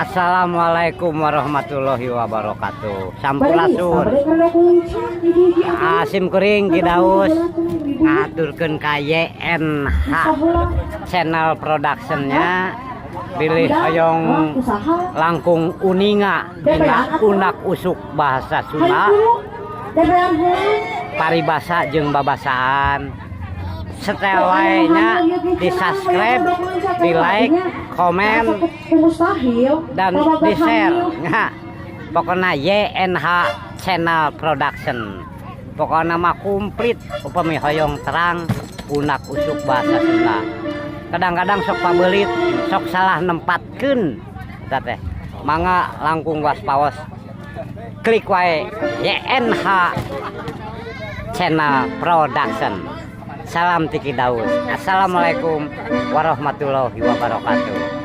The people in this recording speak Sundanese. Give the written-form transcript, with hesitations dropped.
Assalamualaikum warahmatullahi wabarakatuh. Sampurasun. Sim kuring Ki Daus ngaturkeun ka YNH Channel Productionnya, bilih hoyong langkung uninga dina unak usuk bahasa Sunda, paribasa jeung babasaan, setel wae nya, di subscribe, di like, komen, dan di share nya. Pokoknya YNH Channel Production, pokoknya mah komplit. Upami hoyong terang unak usuk bahasa Sunda, kadang-kadang sok pabelit, sok salah nempatkeun eta teh, mangga langkung waspaos, klik wae YNH Channel Production. Salam ti Ki Daus. Assalamualaikum warahmatullahi wabarakatuh.